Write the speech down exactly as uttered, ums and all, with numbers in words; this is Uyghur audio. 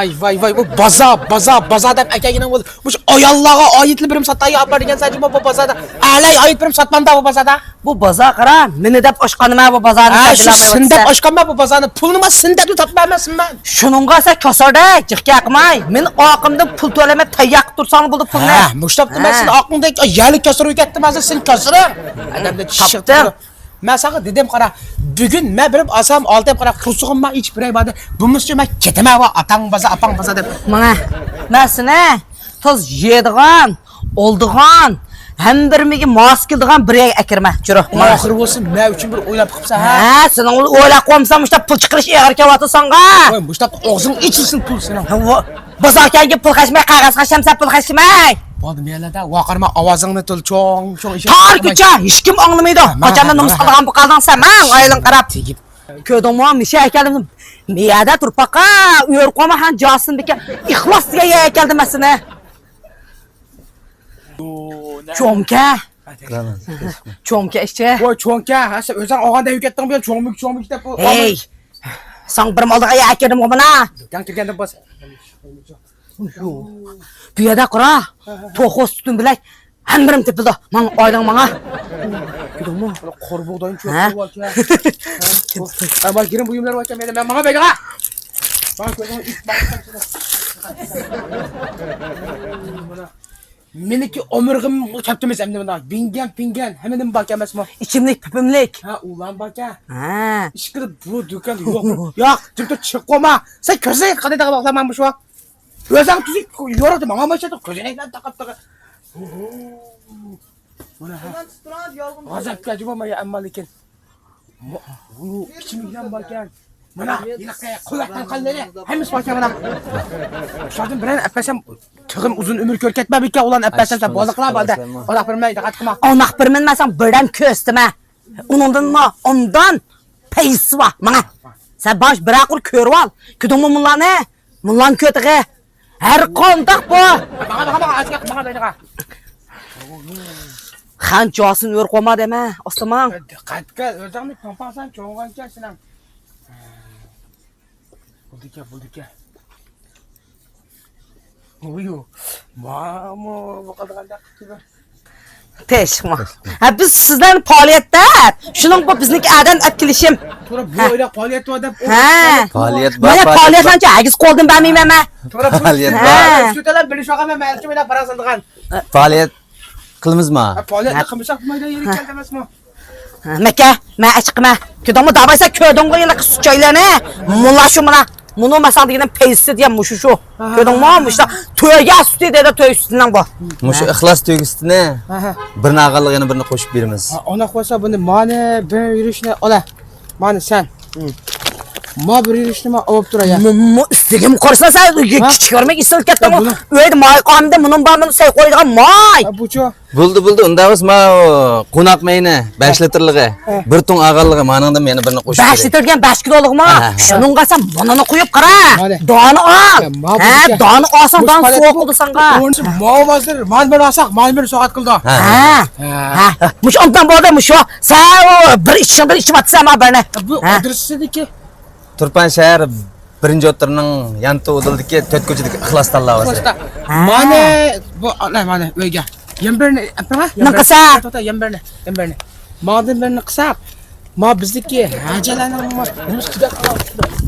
ۋاي، ۋاي، ۋاي، بۇ بازا، بازا، بازا دەپ ئەكەلگىنىڭ بولدى. مۇشۇ ئاياللارغا ئائىت بىر ساتاي ئاپار دېگەن سەن بۇ بازادا. ئەلەي ئائىت بىر ساتمامدا بۇ بازادا. بۇ بازا قارا، مېنى دەپ ئاچقانما بۇ بازارنى ھە، شۇ سەن دەپ ئاچقانما بۇ بازارنى. پۇلنىمۇ سەن دەپلا تاپمايمەن سەن. شۇنىڭغا سەن كاساردەك جىق گەپ قىلماي. مېنى ئاقىمدىن پۇل تۆلىمەي تەييار قىلىپ تۇرساڭ بولدى پۇلنى. ھە، مۇشۇ تاپتىم مەن ھە. سېنى ئاقىڭدەك يەرلىك كاسىرىغا كەتتىم ھازىر سېنى كاسىرىڭ. ئادەمدە چىشىق تاپتىڭ. مەن ساڭا دېدىم قارا، بۈگۈن مەن بېرىپ ئالسام، ئالتايم قارا، قورسىقىمغا ئىچىپ بېرەي بار دە. بولمىسىچۇ مەن كېتىمەن ۋە ئاتاڭ بازا، ئاپاڭ بازا دەپ. ماڭا، مەن سېنى توز يەيدىغان، ئالىدىغان، ھەممە بىرىمىگە ماس كېلىدىغان بىر يەرگە ئەكىرمە، جۈرۈ. ماڭا. ئاخىرى بولسۇن، مەن ئۈچۈن بىر ئويلاپ قىپسەن، ھە؟ ھە، سېنىڭ ئويلاپ قويمىسام، مۇشتا پۇل چىقىرىش ئېغىر كېلىۋاتىدۇ ساڭا. ۋاي، مۇشتا ئوغزۇڭ ئېچىلسۇن پۇل سېنىڭ. ۋا-، بازار كەلگەن پۇل خەجلىمەي، قەغەز خەجلىمەي، پۇل خەجلىمەي. بولدى، مەيلىدە، ۋارقىرىما، ئاۋازىڭنى تىل چوڭ، چوڭ ئىشلەپ تار چىقارماي. كۆچە، ھېچكىم ئاڭلىمايدۇ. مانا، قاچاندا مانا، نومۇس مانا. قىلىدىغان بولۇپ قالدىڭ سەن، ماڭ، ئايلىڭ قاراپ. تېگىپ. كۆردۈڭمۇ، مىشە ئەكەلدىم. مىيەدە تۇرۇپ باقا، ئۆرە قويما، ھەن جاسىن بىكە. ئىخلاس دېگەن يەر ئەكەلدىم مەن سېنى. چوڭكە. چوڭكە ئىشچى. ۋاي، چوڭكە، ھە، سەن ئۆزۈڭ ئالغان دەپ كەتتىڭ بۇ، چوڭمۇك، چوڭمۇك دەپ بۇ. ھەي، ساڭ بىر مالدىغا يەكىردىم بۇ مانا. دۇكان كىرگەندىن بۇ. بۇ يەردە قارا، توخۇ سۈتۈن بىلەن ھەممىرىم تېپىلدى. ماڭ، ئايلىڭ ماڭا. كۆردۈڭمۇ؟ قورا بۇغداينى ھە؟ چۆرۈپ قويۇۋالسا. ئەمما گىرىم بۇيۇملار باركەن، مەن ماڭا بەيلىغا. ماڭا كۆزۈڭ ئىت باقسان. مېنىڭكى ئومۇرغىم كەپتىمىز ئەمدى مۇنداق. بىڭگەن، پىڭگەن، ھەممىدىن باركەن ئەمەسمۇ؟ ئىچىملىك، پۈپۈملۈك. ھە، ئۇلان باركەن. ھە. ئىشقىلىپ بۇ دۇكان يوق. ياق، جىم تۇر، چىقىپ قويما. سەن كۆزۈڭ قانداق تاقاپ باقساڭ مانا مۇشۇ. ئۆزۈڭ تۈزۈك يورۇقتى، ماڭا ماشىنا كۆزەنەكلەر تاقاپ تاقاپ. مانا ھە. غازاپ كەلدى بۇ مايا ئەمما لېكىن. بۇ ئىچىملىكلەر باركەن. مانا، يىلقى، قۇۋۋەت تالقانلىرى، ھەممىسى باركەن مانا. شۇلاردىن بىرەرنى ئەپەسەم، تېخىم ئۇزۇن ئۆمۈر كۆركەتمەمىكەن، ئۇلارنى ئەپەسەم، سەن بولىقلار بار دە. ئۇنداق بىرمەن، دىققەت قىلما. ئۇنداق بىرمەن، مەن ساڭا بىردەم كۆرسىتىمەن. ئۇنىڭدىنمۇ، ئۇندىن پەيزى بار. ماڭا. سەن باش بىر قۇر كۆرۈۋال. كۆردۈڭمۇ مۇللانى؟ مۇللانى كۆتىغى. ھەر قانداق بۇ. ماڭا، ماڭا، ماڭا، ئازراق ماڭا بېرىغا. خان جاسىن ئۆر قوما دەمە، ئاستىماڭ. دىققەتكە، ئۆزۈڭنى پاڭپاڭسان، چوڭغانچە سېنىڭ. بولدىكەن، بولدىكەن. ۋۇيۇ، مامۇ، بۇ قىلغاندا قىلىدۇ. تېشىقما. ھە، بىز سىزلەرنى پائالىيەتتە، شۇنىڭ بۇ بىزنىڭكى ئادەم ئەپ كېلىشىم. توغرا، بۇ ھە. ئۆيدە پائالىيەت بار دەپ، ھە. پائالىيەت بار، مانا پائالىيەت بار. پائالىيەتلەرنى ھەرگىز قولدىن بەرمەيمەن مەن. توغرا، بۇ پائالىيەت ھە. بار. شۇ تەلەپ بىلىش ئالغان مەن، مەن ئۈچۈن ئويناپ بارا سالىدىغان. پائالىيەت قىلىمىزما؟ ھە، پائالىيەتنى ھە. قىلمىساق بولمايدۇ، يېرى ھە. كەلدى ئەمەسمۇ؟ ھە، مەكە، مەن ئەچىقىمەن. كۆردۈڭمۇ، دابايسا كۆردۈڭغۇ يەنە قىز چايلارنى. مۇلا شۇ مانا. مۇنۇ مەسەن دېگىنىم پەيزىسى دېگەن مۇشۇ شۇ. ھە، ھە، كۆردۈڭمۇ؟ ھە، ھە. مۇشۇ تۆگە سۈتى دەيدۇ، تۆگە سۈتىنىڭ بۇ. مۇشۇ ھە. ئىخلاس تۆگە سۈتىنى ھە، ھە. بىرنى ئالغانلىقى يەنە بىرنى قوشۇپ بېرىمىز. ھە، ئۇنداق بولسا بۇنى مانى بىر يۈرۈشنى ئالا. مانى سەن. ما بىر يۈرۈشنى ما ئاۋاپ تۇراي. مۇ-، مۇ-، ئۈستىگىمۇ قارىسا سەن ھە؟ كىچىك كۆرمەك ئېسىلىپ كەتتىڭ. يا بۇنى. ئۆيدە ماي قالمىدى، مۇنۇم بار، مۇنۇ سەي قويىدىغان ماي. ھە، بۇچۇ. بولدى، بولدى، ئۇنداق بولسا ما قوناق مەينى بەش ھە. لىتىرلىقى، ھە. بىر تۇڭ ئالغانلىقى مانىڭدىن يەنە بىرنى قوشۇپ بەش بېرەي. لىتىر دېگەن بەش كىلولۇقما؟ ھە، ھە. شۇنىڭغا سەن مۇنىنى قويۇپ قارا. مانى. دانە ئال. يا، ما ھە، بۇ دانە ئالساڭ دانە سوغۇق قىلىدۇ ساڭا. ماۋۇ ھازىر مانى بىر ئالساق، مانى بىر سوغات قىلىدۇ. ھە. ھە. ھە. ھە. مۇشۇ ئوبدان بولدى، مۇشۇ. سەن ئۇ بىر ئىچىشىڭ بىر ئىچىپ ئاتىسەن ما بىرنى. بۇ ھە. ئادرېسىدىكى؟ تۇرپان شەھەر بىرىنچى ئوتتۇرىنىڭ يانتۇ ئۇدۇلىدىكى تۆت كوچىدىكى ئىخلاس تاللاۋازى. ھە. مانا بۇ، ئانا، مانا ئۆيگە. يەنە بىرنى ئەپىڭە. نېمە قىلسا؟ توختا، يەنە بىرنى، يەنە بىرنى. ماڭدىن بىرنى قىلساق، ما بىزدىكى ھاجىلارنىڭ ما نېمىسى تۈگەپ قالغان.